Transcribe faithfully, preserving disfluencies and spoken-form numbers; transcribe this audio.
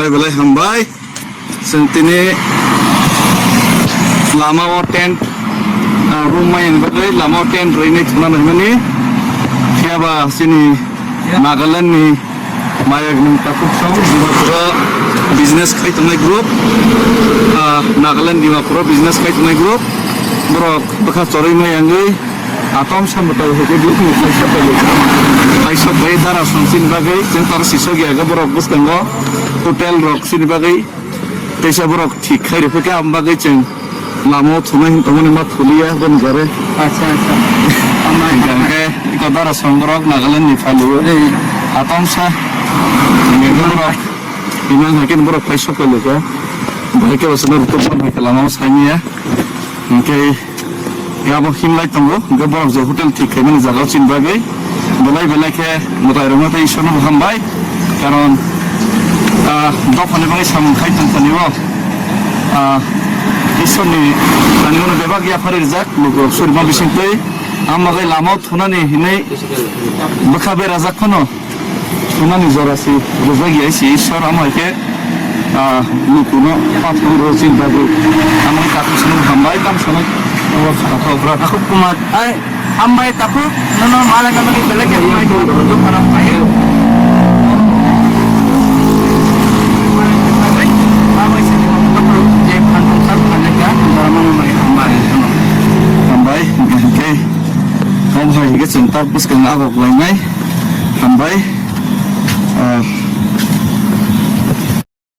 Belai hambai. Chwng tini lama o tent, ah, room maya ni bagwi lama o tent rwinai thwna naimani. Phiya ba chini Nagaland ni mayakmung takhuk song Dimapur o business khai tongnai group, ah, Nagaland Dimapur o business khai tongnai group. Borok bwkha chorwi maya wngwi atom samwtai hwnkhe bini kaisa bai kaisa bai dara song chini bagwi chwng tar sisok ya borok bwskango hotel rok chini bagwi. Teisa borok thik khai rwphikha, aboni bagwi chwng lama o thumai hinwi tongmani ma thuliya, boni jare. Acha, acha. Hingkha hingkhe iko dara song borok Nagaland ni phalio. Atomsa. Hingkhe borok, imang hai khe borok phai sok phailokha. Bahai khe bwswkno rwtwk ban hai khe lama o saimanya. Hingkhe Abo himlai tongo, hingkhe borok je hotel thik khaimani jaga o chini bagwi belai belai khe mwtai rwma tei Ishwarno bo hambai, karon, ah, dophani bagwi samung khai tongthani o, ah, Ishwarni tani bono bebak yaphar rijak, lukurok surima bisingtwi, ang bagwi lama o thunani hinwi bwkha berajak phano. Thumani jora si rwjak ya si Ishwar, amo hai khe, ah, lukuno pathor rw chini bagwi. Amo takhuk swnam hambai, tam sanai. Takhuk Kumar, ai, hambai takhuk, nono malai kami belai khe hambai, Kumar, rwjak para pai. Amo isi ni takhuk je phan tong sar phan le ka, jora mano mai hambai, hambai. Hambai, hingkhe, hingkhe, hambai, hingkhe chwng tak bwskang agok lainai. Hambai. Ah,